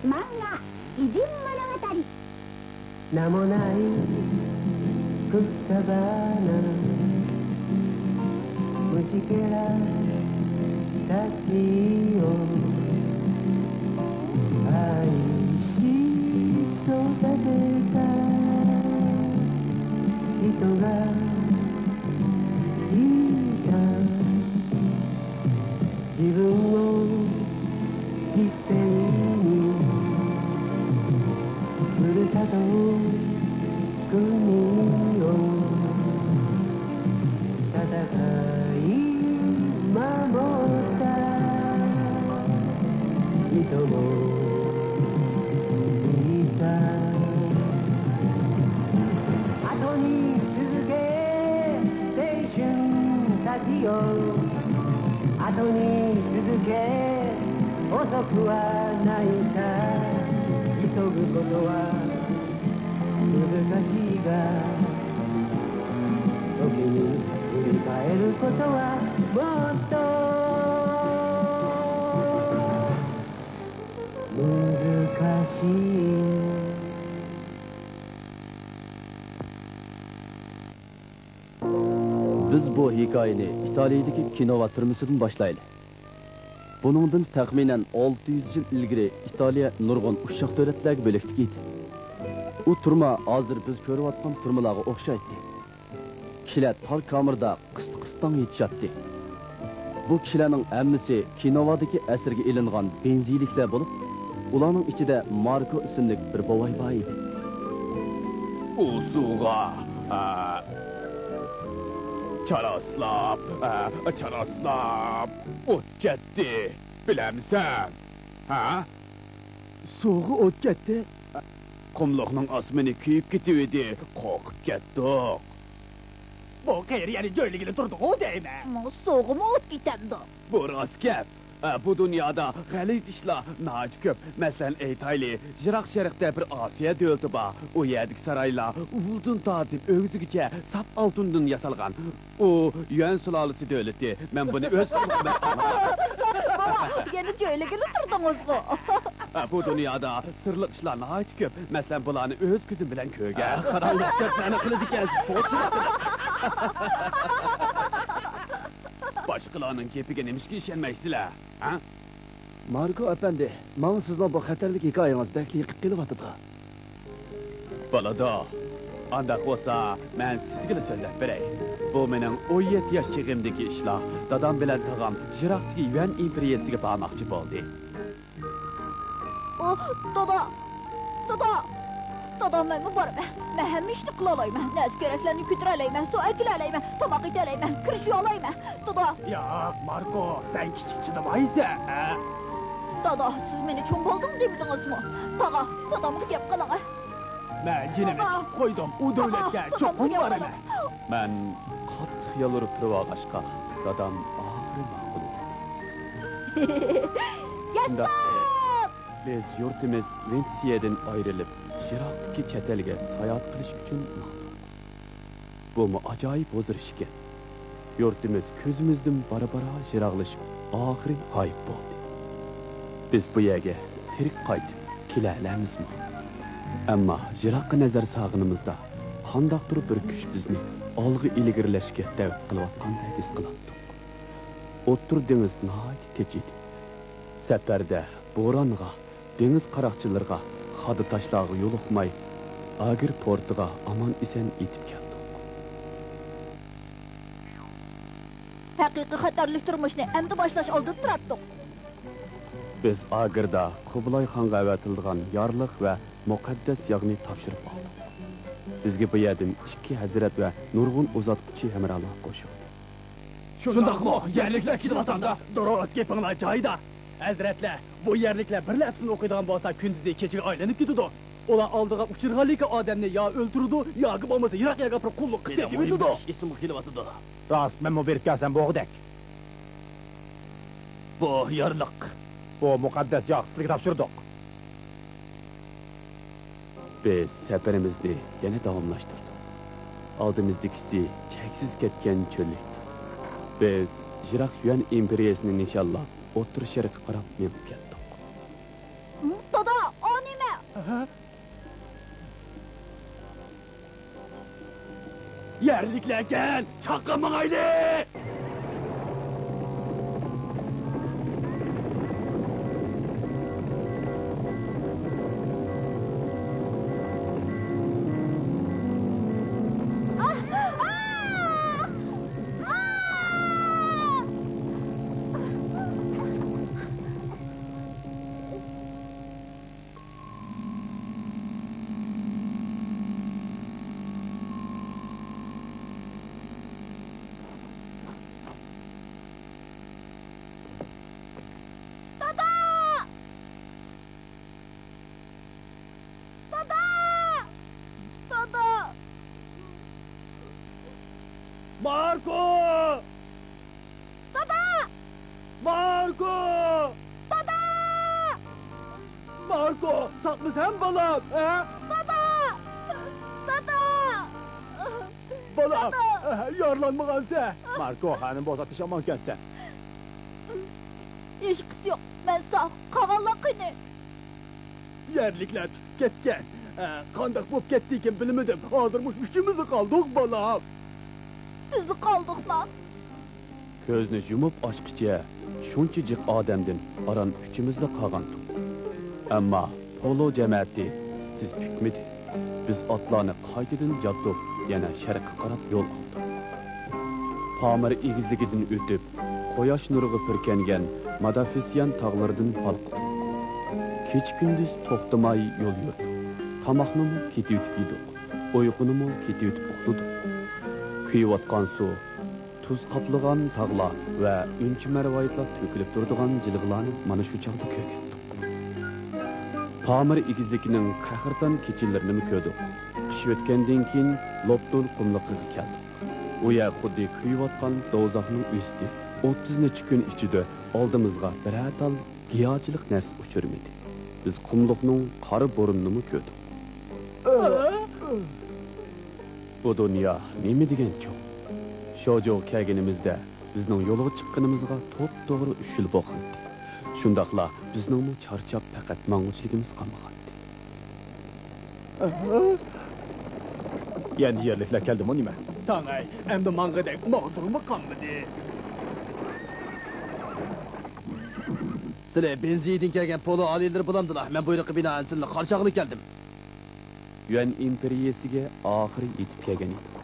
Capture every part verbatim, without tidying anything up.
漫画偉人物語。名もない草花、虫けらたちを愛し育てた人がいた。自分を犠牲にふるさとを国を戦い守った人もいた。後に続け青春たちよ、後に続け、遅くはないさ。急ぐことは難しいが、時に振り返ることはもっと難しい。 بىز بۇ ھېكايىنى ئىتالىيىدىكى كىنوۋا تۈرمىسىدىن باشلايلى. بۇنىڭدىن تەخمىنەن ئالتە يۈز يىل ئىلگىرى ئىتالىيە نۇرغۇن ئۇششاق دۆلەتلەرگە بۆلەكلىك ئىدى. ئۇ تۈرمە ھازىر بىز كۆرۈۋاتقان تۈرمىلەرگە ئوخشايتتى. كىشىلەر تار كامېردا قىستاڭ يېتىشاتتى. بۇ كىشىلەرنىڭ ھەممىسى كىنوۋادىكى ئەسەرگە ئېلىنغان بېنزىلىكلەر بولۇپ، ئۇلارنىڭ ئىچىدە ماركو ئىسىملىك بىر بوۋاي بار ئىدى. ئۇ سۇغا، ئە، چاراسلاپ، ئە، چاراسلاپ ئوت كەتتى. بىلەمسەن؟ ھە؟ سۇغا ئوت كەتتى. قۇملۇقنىڭ ئاسمىنى كۆيۈپ كېتىۋىدى. قورقۇپ كەتتۇق. بۇ قېرى يەنە جۆيلىگىلى تۇردىغۇ دەيمەن. ماڭا سۇغىمۇ ئوت كېتەمدۇ؟ بۇ راست گەپ. ئە، بۇ دۇنيادا غەلىتە ئىشلار ناھايىتى كۆپ. مەسىلەن، ئېيتايلى، يىراق شەرقتە بىر ئاسىيا دۆلىتى بار. ئۇ يەردىكى سارايلار ئۇلىدىن تارتىپ ئۆگزىگىچە ساپ ئالتۇندىن ياسالغان. ئۇ يۈەن سۇلالىسى دۆلىتى. مەن بۇنى ئۆز قولۇم بىلەن ئاڭلىدىم. بوۋا، يەنە جۆيلىگىلى تۇردىڭىزغۇ؟ ئە، بۇ دۇنيادا سىرلىق ئىشلار ناھايىتى كۆپ. مەسىلەن، بۇلارنى ئۆز كۆزۈم بىلەن كۆرگەن. ئە، قاراڭلار، گەپلەرنى قىلىدىكەنسىز، پوچىلىق. باشقىلارنىڭ گېپىگە نېمىشقا ئىشەنمەيسىلەر، ھە؟ ماركو ئەپەندى، ماڭا سىزنىڭ بۇ خەتەرلىك ھېكايىڭىز بەكلا يېقىپ قېلىۋاتىدۇ. بولىدۇ. ئانداق بولسا، مەن سىزگىلا سۆزلەپ بېرەي. بۇ مېنىڭ ئون يەتتە ياش چېغىمدىكى ئىشلار. دادام بىلەن تاغام يىراقتىكى يۈەن ئىمپېرىيەسىگە بارماقچى بولدى. ئۇ، دادا! دادا! دادا، مەنمۇ بارىمەن. مەن ھەممە ئىشنى قىلالايمەن. نەرسە-كېرەكلەرنى كۆتۈرەلەيمەن، سۇ ئەكېلەلەيمەن، تاماق ئېتەلەيمەن، كىر يۇيالايمەن. دادا! ياق، ماركو، سەن كىچىك چىدىمايسەن، ھە؟ دادا، سىز مېنى چوڭ بولدۇڭ دېمىدىڭىزمۇ؟ تاغا، دادامغا گەپ قىلىڭ. مەن جېنىم ئېتىپ قويدۇم، ئۇ دۆلەتكە چوقۇم بارىمەن. مەن قاتتىق يالۋۇرۇپ تۇرۇۋالغاچقا، دادام ئاخىرى ماقۇل دېدى. شۇنداق، بىز يۇرتىمىز ۋېنېتسىيەدىن ئايرىلىپ، يىراقتىكى چەت ئەلگە ساياھەت قىلىش ئۈچۈن ماڭدۇق. بۇمۇ ئاجايىپ ھۇزۇر ئىكەن. يۇرتىمىز كۆزىمىزدىن بارا-بارا يىراقلىشىپ، ئاخىرى غايىب بولدى. بىز بۇ يەرگە تىرىك قايتىپ كېلەلەرمىزمۇ؟ ئەمما يىراققا نەزەر سالغىنىمىزدا، قانداقتۇر بىر كۈچ بىزنى ئالغا ئىلگىرىلەشكە دەۋەت قىلىۋاتقاندەك ھېس قىلاتتۇق. ئوتتۇرا دېڭىز ناھايىتى تىنچ ئىدى. سەپەردە بورانغا، دېڭىز قاراقچىلىرىغا، خادا تاشلارغا يولۇقماي، ئاگىر پورتىغا ئامان-ئېسەن يېتىپ كەلدۇق. ھەقىقىي خەتەرلىك تۇرمۇشنى ئەمدى باشلاش ئالدىدا تۇراتتۇق. بىز ئاگىردا قۇبلاي خانغا ئەۋەتىلىدىغان يارلىق ۋە مۇقەددەس ياغنى تاپشۇرۇپ ئالدۇق. بىزگە بۇ يەردىن ئىككى ھەزرەت ۋە نۇرغۇن ئۇزاتقۇچى ھەمراھلار قوشۇلدى. شۇنداقمۇ؟ يەرلىكلەر كېلىۋاتامدا، دۇرۇس گېپىڭلار جايىدا. ھەزرەتلەر، بۇ يەرلىكلەر بىر لەپسىنى ئوقۇيدىغان بولسا، كۈندۈزى كېچىگە ئايلىنىپ كېتىدۇ. ئۇلار ئالدىغا ئۇچرىغانلىكى ئادەمنى يا ئۆلتۈرىدۇ، ياكى بولمىسا يىراق يەرگە ئاپىرىپ قۇللۇققا سېتىۋېتىدۇ. مېنىڭ مۇھىم ئىش ئېسىمگە كېلىۋاتىدۇ. راست، مەنمۇ بېرىپ كەلسەم بولغۇدەك. بۇ يارلىق. بۇ مۇقەددەس ياغ سىزگە تاپشۇردۇق. بىز سەپىرىمىزنى يەنە داۋاملاشتۇردۇق. ئالدىمىزدىكىسى چەكسىز كەتكەن چۆللۈكتۇر. بىز يىراق يۈەن ئىمپېرىيەسىنى نىشانلاپ، ئوتتۇرا شەرققە قاراپ مېڭىپ كەتتۇق. دادا، ئۇ نېمە؟ يەرلىكلەر كەل، چاققا ماڭايلى! دادا! دادا! دادا! ماركو! دادا! ماركو! دادا! ماركو، ساقمىسەن بالام، ھە؟ دادا! دادا! بالام، دادا! يارىلانمىغانسەن؟ ماركو، ھەنە بولسا پېشانمانكەنسەن. ھېچقىسى يوق، مەن ساق. قالغانلار قېنى؟ يەرلىكلەر تۇتۇپ كەتكەن. ئە، قانداق بولۇپ كەتتىكىن بىلمىدىم. ھازىر مۇشۇ ئۈچىمىزلا قالدۇق، بالام. بىزلا قالدۇقما؟ كۆزنى يۇمۇپ ئاچقىچە شۇنچە جىق ئادەمدىن ئاران ئۈچىمىزلا قالغانتۇق. ئەمما پولو جەمەتى تېز پۈكمىدى. بىز ئاتلارنى قايتىدىن ياتتۇق، يەنە شەرققە قاراپ يول ئالدۇق. پامىر ئېگىزلىكىدىن ئۆتۈپ، قۇياش نۇرىغا پۈركەنگەن مادافىسيان تاغلىرىدىن ھالقىدۇق. كېچە-كۈندۈز توختىماي يول يۈردۇق. تاماقنىمۇ كېتىۋېتىپ يېدۇق، ئۇيقۇنىمۇ كېتىۋېتىپ ئۇخلىدۇق. كۆيۈۋاتقان سۇ، تۇز قاپلىغان تاغلار ۋە ئۈنچە-مەرۋايىتلار تۆكۈلۈپ تۇرىدىغان جىلغىلارنى مانا شۇ چاغدا كۆرگەنتۇق. پامىر ئېگىزلىكىنىڭ قەھرىتان كېچىلىرىنىمۇ كۆردۇق. قىش ئۆتكەندىن كېيىن لوپتون قۇملۇقىغا كەلدۇق. ئۇ يەر خۇددى كۆيۈۋاتقان دوزاخنىڭ ئۆزىدى. ئوتتۇز نەچچە كۈن ئىچىدە ئالدىمىزغا بىرەر تال گىياھچىلىق نەرسە ئۇچرىمىدى. بىز قۇملۇقنىڭ قارا بۇرنىنىمۇ كۆردۇق. بۇ دۇنيا نېمە دېگەن چوڭ! شوجوغا كەلگىنىمىزدە بىزنىڭ يولغا چىققىنىمىزغا توپتوغرا ئۈچ يىل بولغانىدى. شۇنداقلا بىزنىڭمۇ چارچاپ پەقەت ماڭغۇچىلىكىمىز قالمىغانىدى. يەنە يەرلىكلەر كەلدىمۇ نېمە؟ تاڭاي، ئەمدى ماڭغۇدەك ماغدۇرمۇ قالمىدى. سىلى بېنزىدىن كەلگەن پولو ئالىيلىرى بولامدىلا؟ مەن بۇيرۇققا بىنائەن سىلىنى قارشى ئالغىلى كەلدىم. يۈەن ئىمپېرىيىسىگە ئاخىرى يېتىپ كەلگەن ئىدۇق.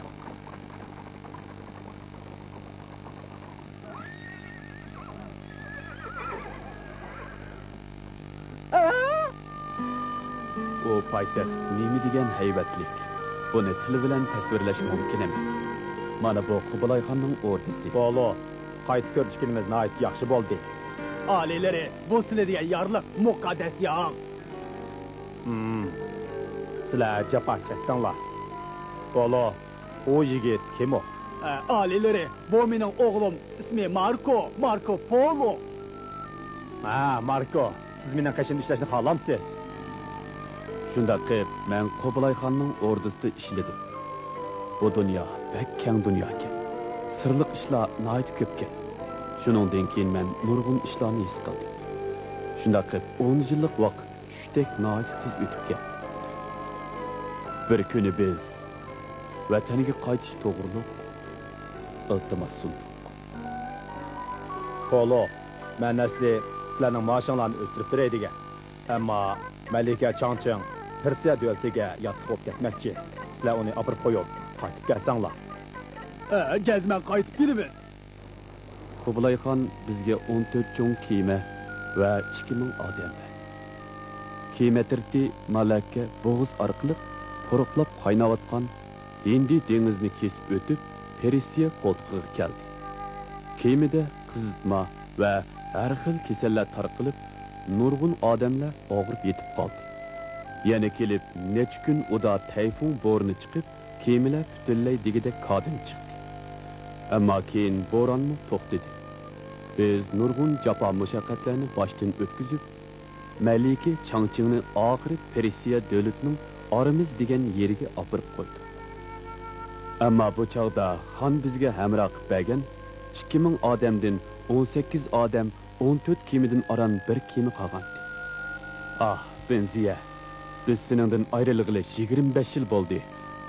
ئۇ پايتەخت نېمە دېگەن ھەيۋەتلىك! بۇنى تىل بىلەن تەسۋىرلەش مۇمكىن ئەمەس. مانا بۇ قۇبلايخاننىڭ ئوردىسى. پولو، قايتا كۆرۈشكىنىمىز ناھايىتى ياخشى بولدى. ئالىيلىرى، بۇ سىلى دېگەن يارلىق مۇقەددەس ياڭ. ھىم، سىلەر جاپا چەكتىڭلار. پولو، ئۇ يىگىت كىم ئۇ؟ ئە، ئالىيلىرى، بۇ مېنىڭ ئوغلۇم، ئىسمى ماركو، ماركو پولو. ھە، ماركو، سىز مېنىڭ قېشىمدا ئىشلەشنى خالامسىز؟ شۇنداق قىپ، مەن قۇبلايخاننىڭ ئوردىسىدا ئىشلىدىم. بۇ دۇنيا بەك كەڭ دۇنياكەن. سىرلىق ئىشلار ناھايىتى كۆپكەن. شۇنىڭدىن كېيىن مەن نۇرغۇن ئىشلارنى ھېس قىلدىم. شۇنداق قىپ، ئون يىللىق ۋاقىت چۈشتەك ناھايىتى تېز ئۆتۈپ كەتتى. بىر كۈنى بىز ۋەتەنگە قايتىش توغرۇلۇق ئىلتىماس سۇندۇق. پولو، مەن ئەسلى سىلەرنىڭ مائاشىڭلارنى ئۆستۈرۈپ بېرەي دېگەن. ئەمما مەلىكە چاڭچىڭ پېرسىيە دۆلىتىگە ياتلىق بولۇپ كەتمەكچى. سىلەر ئۇنى ئاپىرىپ قويۇپ، قايتىپ كەلسەڭلار. ھە، جەزمەن قايتىپ كېلىمەن. قۇبلايخان بىزگە ئون تۆت چوڭ كېمە ۋە ئىككى مىڭ ئادەم بەردى. كېمە تىرتى مالاككە بوغۇز ئارقىلىق پۇرۇقلاپ قايناۋاتقان ھىندى دېڭىزىنى كېسىپ ئۆتۈپ، پېرسىيە قولتۇقىغا كەلدى. كېمىدە قىزىتما ۋە ھەر خىل كېسەللەر تارقىلىپ، نۇرغۇن ئادەملەر ئاغرىپ يېتىپ قالدى. يەنە كېلىپ نەچچە كۈن ئۇدا تەيفۇڭ بورىنى چىقىپ، كېمىلەر پۈتۈنلەي دېگۈدەك كادىن چىقتى. ئەمما كېيىن بورانمۇ توختىدى. بىز نۇرغۇن جاپا-مۇشەققەتلەرنى باشتىن ئۆتكۈزۈپ، مەلىكە چاڭچىڭنى ئاخىرى پېرسىيە دۆلىتىنىڭ ئارىمىز دېگەن يېرىگە ئاپىرىپ قويدۇق. ئەمما بۇ چاغدا خان بىزگە ھەمراھ قىپ بەرگەن ئىككى مىڭ ئادەمدىن ئون سەككىز ئادەم ئون تۆت كېمىدىن ئاران بىر كېمە قالغانىدى. ئاھ، بېنزىيە، بىز سېنىڭدىن ئايرىلغىلى يىگىرمە بەش يىل بولدى،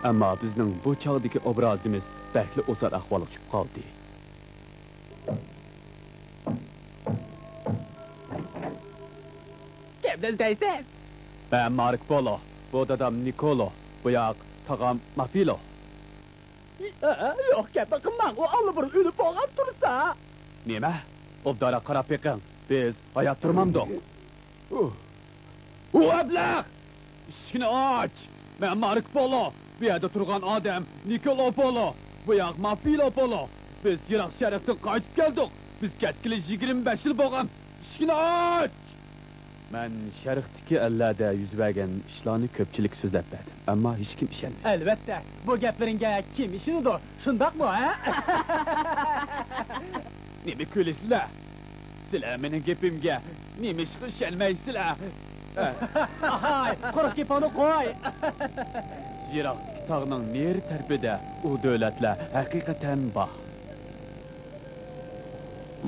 ئەمما بىزنىڭ بۇ چاغدىكى ئوبرازىمىز بەكلا ئوسال ئەھۋالغا چۈشۈپ قالدى. كىمنى ئىزدەيسەن؟ مەن مارك پولو، بۇ دادام نىكولو، بۇ ياق تاغام مافىلو. ئە، يوق گەپنى قىلماڭ، ئۇ ئاللىبۇرۇن ئۆلۈپ بولغان تۇرسا. نېمە؟ ئوبدانراق قاراپ بېقىڭ، بىز ھايات تۇرمامدۇق. ئۇ، ئۇ ئەبلەخ! ئىشىكنى ئاچ! مەن مارك پولو، بۇ يەردە تۇرغان ئادەم نىكولو پولو، بۇ ياق مافىلو پولو. بىز يىراق شەرقتىن قايتىپ كەلدۇق. بىز كەتكىلى يىگىرمە بەش يىل بولغان. ئىشىكنى ئاچ! مەن شەرقتىكى ئەللەردە يۈز بەرگەن ئىشلارنى كۆپچىلىككە سۆزلەپ بەردىم، ئەمما ھېچكىم ئىشەنمىدى. ئەلۋەتتە، بۇ گەپلىرىڭگە كىم ئىشىنىدۇ، شۇنداقمۇ، ھە؟ نېمە كۈلىسىلەر؟ سىلەر مېنىڭ گېپىمگە نېمىشقا ئىشەنمەيسىلەر؟ ھاي، قۇرۇق گېپىڭنى قوي! يىراقتىكى تاغنىڭ نېرى تەرىپىدە ئۇ دۆلەتلەر ھەقىقەتەن بار.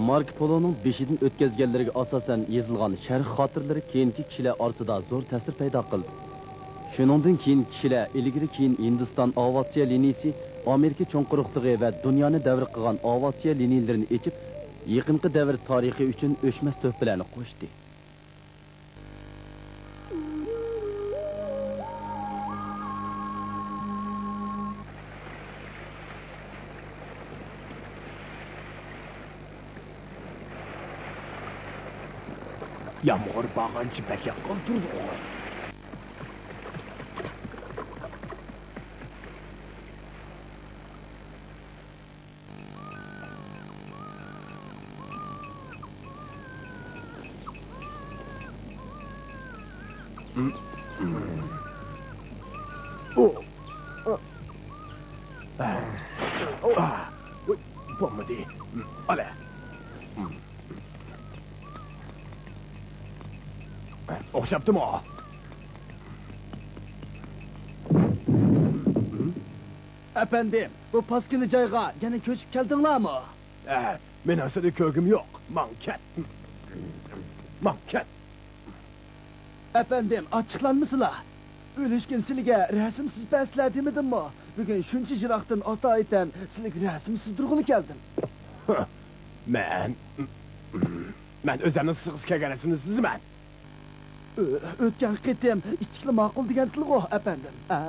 ماركو پولونىڭ بېشىدىن ئۆتكەزگەنلىرىگە ئاساسەن يېزىلغان شەرق خاتىرىلىرى كېيىنكى كىشىلەر ئارىسىدا زور تەسىر پەيدا قىلدى. شۇنىڭدىن كېيىن كىشىلەر ئىلگىرى كېيىن ھىندىستان ئاۋىئاتسىيە لىنىيىسى، ئامېرىكا چوڭ قۇرۇقلۇقى ۋە دۇنيانى دەۋر قىلغان ئاۋىئاتسىيە لىنىيىلىرىنى ئېچىپ، يېقىنقى دەۋر تارىخى ئۈچۈن ئۆچمەس تۆھپىلەرنى قوشتى. يامغۇر بارغانچە بەك ياغقىلى تۇرىدىغۇ. ئۇ. ئۇ. ئۇي، بولمىدى. ئالە. ئوخشاپتىمۇ؟ ئەپەندىم، بۇ پاسكىنا جايغا يەنە كۆچۈپ كەلدىڭلارمۇ؟ ئە، مېنىڭ سېنى كۆرگۈم يوق. ماڭ كەت. ماڭ كەت. ئەپەندىم، ئاچچىقلانمىسىلا. ئۆلۈشكۈن سىلىگە رەسىم سىزىپ بەرسىلە دېمىدىممۇ؟ بۈگۈن شۇنچە يىراقتىن ئاتايىتەن سىلىگە رەسىم سىزدۇرغىلى كەلدىم. مەن، مەن ئۆزەمنىڭ سىزغۇسى كەلگەن رەسىمنى سىزىمەن. ئۆ-، ئۆتكەن قېتىم ئىتتىكلا ماقۇل دېگەنتىلغۇ، ئەپەندىم. ھە؟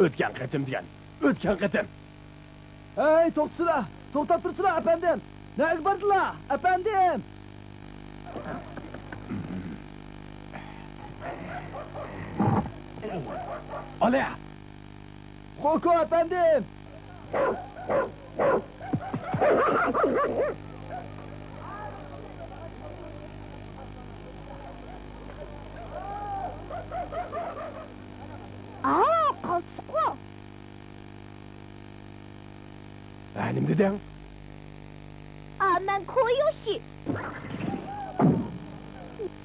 ئۆتكەن قېتىم دېگەن، ئۆتكەن قېتىم. ھەي، توختىسىلا! توختاپ تۇرسىلا، ئەپەندىم! نەگە باردىلا، ئەپەندىم؟ ئالىيا! خوكو ئەپەندىم! ئاۋۇ قالتىسقۇ! ھە، نېمە دېدىڭ؟ ئا، مەن كويوشى.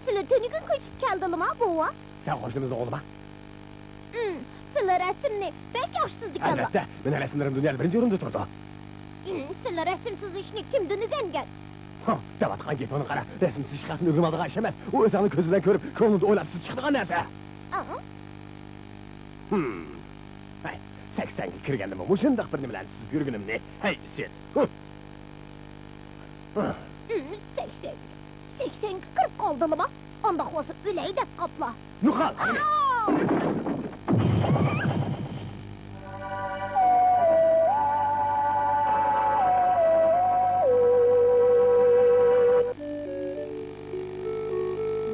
سىلە تۈنۈگۈن كۆچۈپ كەلدىلىما، بوۋا؟ سەن قوشنىمىزنىڭ ئوغلۇما؟ ئىم، سىلە رەسىمنى بەك ياخشى سىزىدىكەنلا. ئەلۋەتتە، مېنىڭ رەسىملىرىم دۇنيادا بىرىنچى ئورۇندا تۇرىدۇ. ئىم، سىلە رەسىم سىزىشنى كىمدىن ئۆگەنگەن؟ ھا، دەۋاتقان گېپىڭنى قارا، رەسىم سىزىش خەقتىن ئۆگىنىۋالىدىغان ئىش ئەمەس. ئۇ ئۆزۈڭنىڭ كۆزۈڭ بىلەن كۆرۈپ، كۆڭلۈڭدە ئويلاپ سىزىپ چىقىدىغان نەرسە. ئاڭ. ھىم. ھەي، سەكسەنگە كىرگەندىمۇ مۇشۇنداق بىر نېمىلەرنى سىزىپ يۈرگىنىمنى. ھەي، ئىسىت. ھىم. ھىم، سەكسەن. سەكسەنگە كىرىپ قالدىلىما؟ ئانداق بولسا ئۆلەي دەپ قاپلا. يوقال! ئاۋ!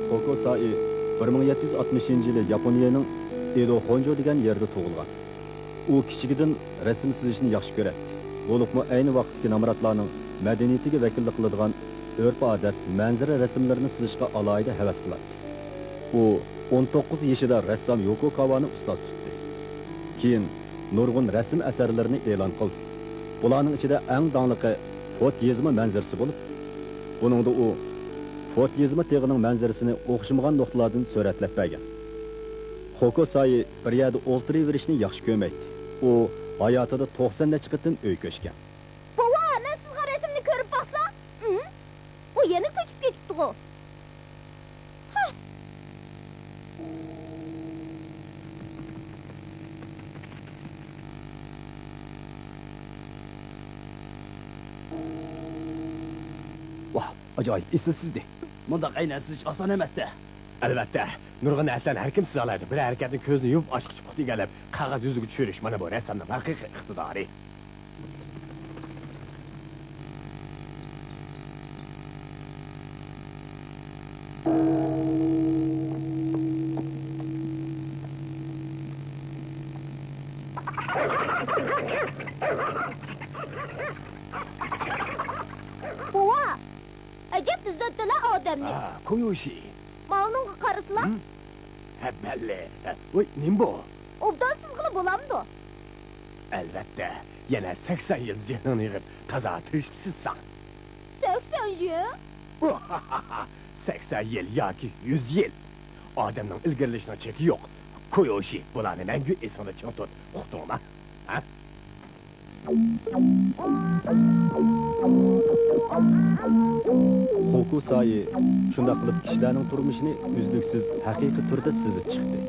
خوكو سائى بىر مىڭ يەتتە يۈز ئاتمىشىنچى يىلى ياپونىيەنىڭ ئېدو خونجو دېگەن يېرىدە تۇغۇلغان. ئۇ كىچىكىدىن رەسىم سىزىشنى ياخشى كۆرەتتى. بولۇپمۇ ئەينى ۋاقىتتىكى نامراتلارنىڭ مەدەنىيىتىگە ۋەكىللىك قىلىدىغان ئۆرپ-ئادەت، مەنزىرە رەسىملىرىنى سىزىشقا ئالاھىدە ھەۋەس قىلاتتى. ئۇ ئون توققۇز يېشىدا رەسسام يوكو كاۋانى ئۇستاز تۇتتى. كېيىن نۇرغۇن رەسىم ئەسەرلىرىنى ئېلان قىلدى. بۇلارنىڭ ئىچىدە ئەڭ داڭلىقى فوت يېزما مەنزىرىسى بولۇپ، بۇنىڭدا ئۇ فوت يېزما تېغىنىڭ مەنزىرىسىنى ئوخشىمىغان نۇقتىلاردىن سۈرەتلەپ بەرگەن. خوكو سايى بىر يەردە ئولتۇرۇۋېرىشنى ياخشى كۆرمەيتتى. ئۇ ھاياتىدا توقسان نەچچە قېتىم ئۆي كۆچكەن. بوۋا، مەن سىزغان رەسىمنى كۆرۈپ باقسا؟ ئۇ يەنە كۆچۈپ كېتىپتىغۇ. ھە، ئاجايىپ ئېسىل سىزدى. مۇنداق ئەينەن سىزىش ئاسان ئەمەستە. ئەلۋەتتە، نۇرغۇن نەرسىلەرنى ھەر كىم سىزالايدۇ. بىر ھەرىكەتنى كۆزنى يۇمۇپ ئاچقۇچە پۇختا ئىگىلەپ، قەغەز يۈزىگە چۈشۈرۈش، مانا بۇ رەسسامنىڭ ھەقىقىي ئىقتىدارى. بوۋا! ئەجەب ئىزدەپتىلا ئادەمنى. ھا، كويوشى. ماۋۇنىڭغا قارىسىلا. ھىم؟ ھە، بەللى. ھە، ۋوي، نېمە بۇ؟ ئوبدان سىزغىلى بولامدۇ؟ ئەلۋەتتە، يەنە سەكسەن يىل زېھنىڭنى يىغىپ، تازا تىرىشىپ سىزساڭ. سەكسەن يىل؟ سەكسەن يىل ياكى يۈز يىل. ئادەمنىڭ ئىلگىرىلىشىنىڭ چېكى يوق. كويوشى، بۇلارنى مەڭگۈ ئېسىڭدە چىڭ تۇت. ئۇقتۇڭما؟ ھە؟ خوكۇسايى شۇنداق قىلىپ كىشىلەرنىڭ تۇرمۇشىنى ئۈزلۈكسىز ھەقىقىي تۈردە سىزىپ چىقتى.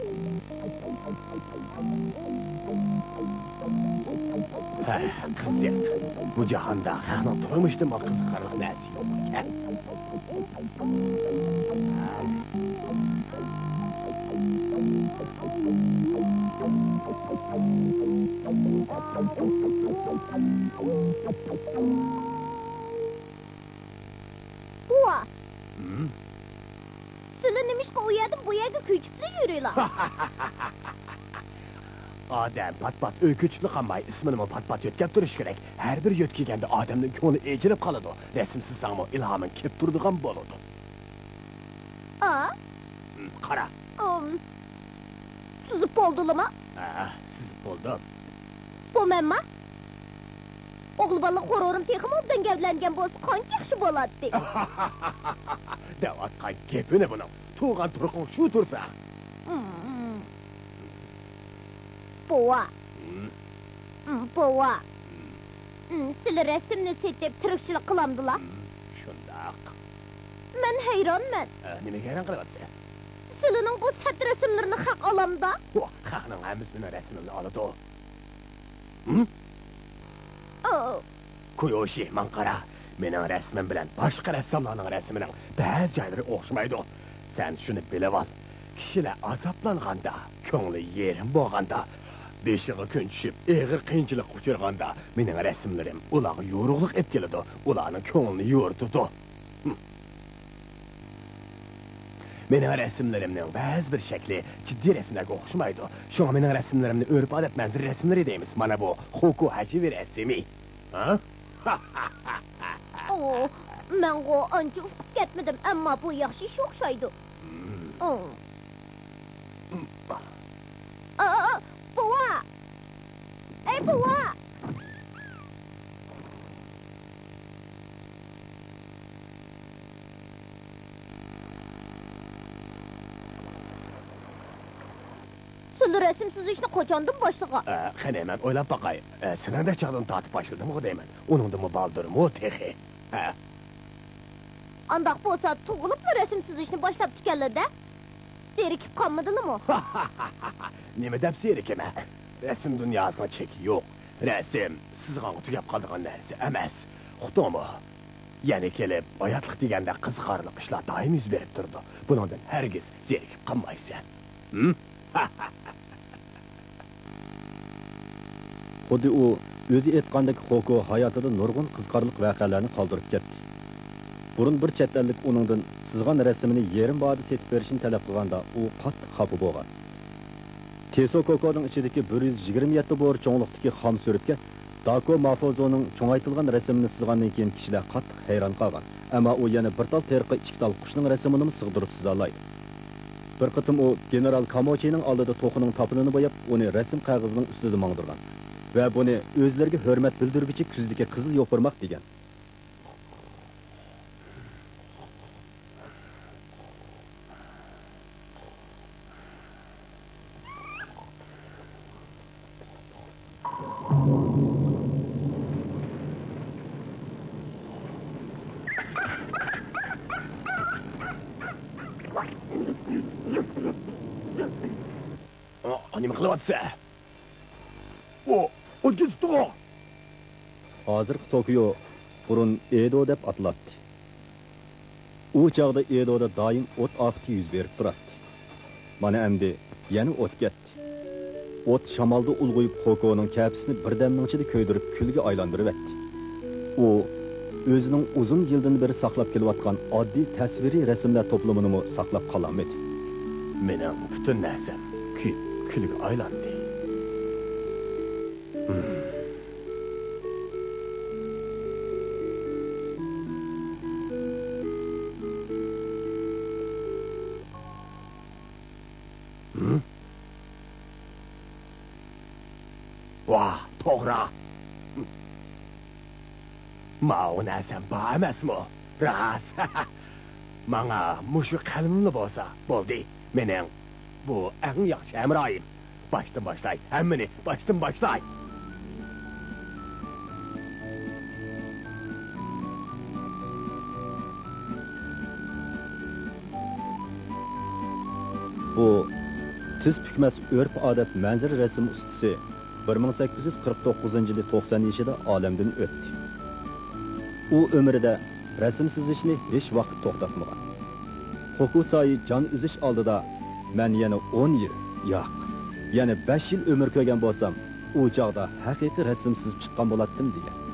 ھە، قىزىق. بۇ جاھاندا خەقنىڭ تۇرمۇشىدىنمۇ قىزىقارلىق نەرسە يوق ئىكەن. بوۋا! ھىم؟ سىلەر نېمىشقا ئۇ يەردىن بۇ يەرگە كۆچۈپلا يۈرىلا؟ ئادەم پات-پات ئۆي كۆچۈپلا قالماي، ئىسمىنىمۇ پات-پات يۆتكەپ تۇرۇش كېرەك. ھەر بىر يۆتكىگەندە ئادەمنىڭ كۆڭلى ئېچىلىپ قالىدۇ، رەسىم سىزساڭمۇ ئىلھامىڭ كېلىپ تۇرىدىغان بولىدۇ. ئا؟ ھىم، قارا. ئۇم، سىزىپ بولدىلىما؟ ھە، سىزىپ بولدۇم. بۇ مەنما؟ ئوغلى بالىلىق غۇرۇرۇم تېخىمۇ ئوبدان گەۋدىلەنگەن بولسا قانچە ياخشى بولاتتى. دەۋاتقان گېپىنى بۇنىڭ. تۇغقان تۇرقۇڭ شۇ تۇرسا. ئۇم. بوۋا. ھىم؟ ئۇم، بوۋا. ھىم. ئۇم، سىلى رەسىمنى سېتىپ تىرىكچىلىك قىلامدىلا؟ ھىم، شۇنداق. مەن ھەيرانمەن. ئە، نېمىگە ھەيران قېلىۋاتىسەن؟ سىلىنىڭ بۇ سەت رەسىملىرىنى خەق ئالامدا؟ ۋوھ، خەقنىڭ ھەممىسى مېنىڭ رەسىمىمنى ئالىدۇ. ھىم؟ ئو. كويوشى، ماڭا قارا. مېنىڭ رەسىمىم بىلەن باشقا رەسساملارنىڭ رەسىمىنىڭ بەزى جايلىرى ئوخشىمايدۇ. سەن شۇنى بىلىۋال. كىشىلەر ئازابلانغاندا، كۆڭلى يېرىم بولغاندا، بېشىغا كۈن چۈشۈپ، ئېغىر قىيىنچىلىققا ئۇچرىغاندا، مېنىڭ رەسىملىرىم ئۇلارغا يورۇقلۇق ئېلىپ كېلىدۇ، ئۇلارنىڭ كۆڭلىنى يورۇتىدۇ. ھىم. مېنىڭ رەسىملىرىمنىڭ بەزى بىر شەكلى جىددىي رەسىملەرگە ئوخشىمايدۇ. شۇڭا مېنىڭ رەسىملىرىمنى ئۆرپ-ئادەت مەنزىرە رەسىملىرى دەيمىز. مانا بۇ خوكۇ ھەجۋىي رەسىمى. ھە؟ ئو، مەنغۇ ئانچە ئۇقۇپ كەتمىدىم، ئەمما بۇ ياخشى ئىش ئوخشايدۇ. مم. ئو. مم. ئا، ئا، بوۋا! ئەي، بوۋا! سىلى رەسىم سىزىشنى قاچاندىن باشلىغان؟ ئە، قېنى، مەن ئويلاپ باقاي. ئە، سېنىڭدەك چاغدىن تارتىپ باشلىدىمغۇ دەيمەن. ئۇنىڭدىنمۇ بالدۇرمۇ تېخى؟ ھە. ئانداق بولسا، تۇغۇلۇپلا رەسىم سىزىشنى باشلاپتىكەنلا-دە. زېرىكىپ قالمىدىلىمۇ؟ نېمە دەپ زېرىكىمەن؟ رەسىم دۇنياسىنىڭ چېكى يوق. رەسىم سىزغانغا تۈگەپ قالىدىغان نەرسە ئەمەس. ئۇقتۇڭمۇ؟ يەنە كېلىپ، ھاياتلىق دېگەندە قىزىقارلىق ئىشلار دائىم يۈز بېرىپ تۇرىدۇ. بۇنىڭدىن ھەرگىز زېرىكىپ قالمايسەن. ھىم؟ خۇددى ئۇ ئۆزى ئېيتقاندەك، خوكو ھاياتىدا نۇرغۇن قىزىقارلىق ۋەقەلەرنى قالدۇرۇپ كەتتى. بۇرۇن بىر چەت ئەللىك ئۇنىڭدىن سىزغان رەسىمىنى يېرىم باھادا سېتىپ بېرىشنى تەلەپ قىلغاندا، ئۇ قاتتىق خاپا بولغان. تېسو كوكونىڭ ئىچىدىكى بىر يۈز يىگىرمە يەتتە بور چوڭلۇقتىكى خام سۈرۈككە داكو مافوزونىڭ چوڭايتىلغان رەسىمىنى سىزغاندىن كېيىن، كىشىلەر قاتتىق ھەيران قالغان. ئەمما ئۇ يەنە بىر تال تېرىققا ئىككى تال قۇشنىڭ رەسىمىنىمۇ سىغدۇرۇپ سىزالايدۇ. بىر قېتىم ئۇ گېنېرال كاموچىنىڭ ئالدىدا توخۇنىڭ تاپىنىنى بوياپ، ئۇنى رەسىم قەغىزىنىڭ ئۈستىدە ماڭدۇرغان ۋە بۇنى ئۆزلىرىگە ھۆرمەت بىلدۈرگۈچى كۈزدىكى قىزىل يوپۇرماق دېگەن. ئا، نېمە قىلىۋاتىسەن؟ ئۇ، ئۇ كېتىپتىغۇ! ھازىرقى توكيو بۇرۇن ئېدو دەپ ئاتىلاتتى. ئۇ چاغدا ئېدودا دائىم ئوت ئاپىتى يۈز بېرىپ تۇراتتى. مانا ئەمدى يەنە ئوت كەتتى. ئوت شامالدا ئۇلغىيىپ، خوكونىڭ كەپىسىنى بىردەمنىڭ ئىچىدە كۆيدۈرۈپ كۈلگە ئايلاندۇرۇۋەتتى. ئۇ ئۆزىنىڭ ئۇزۇن يىلدىن بېرى ساقلاپ كېلىۋاتقان ئاددىي تەسۋىرىي رەسىملەر توپلىمىنىمۇ ساقلاپ قالالمىدى. مېنىڭ پۈتۈن نەرسەم كۆيۈپ كۈلگە ئايلاندى. ۋاھ، توغرا. ماۋۇ نەرسەم بار ئەمەسمۇ؟ راست. ماڭا مۇشۇ قەلىمىملا بولسا بولدى. مېنىڭ بۇ ئەڭ ياخشى ھەمراھىم. باشتىن باشلاي، ھەممىنى باشتىن باشلاي. بۇ تىز پۈكمەس ئۆرپ-ئادەت مەنزىرە رەسىم ئۇستىسى بىر مىڭ سەككىز يۈز قىرىق توققۇزىنچى يىلى توقسان يېشىدا ئالەمدىن ئۆتتى. ئۇ ئۆمرىدە رەسىم سىزىشنى ھېچ ۋاقىت توختاتمىغان. خوكۇساي جان ئۈزۈش ئالدىدا، مەن يەنە ئون يىل، ياق، يەنە بەش يىل ئۆمۈر كۆرگەن بولسام، ئۇ چاغدا ھەقىقىي رەسىم سىزىپ چىققان بولاتتىم، دېگەن.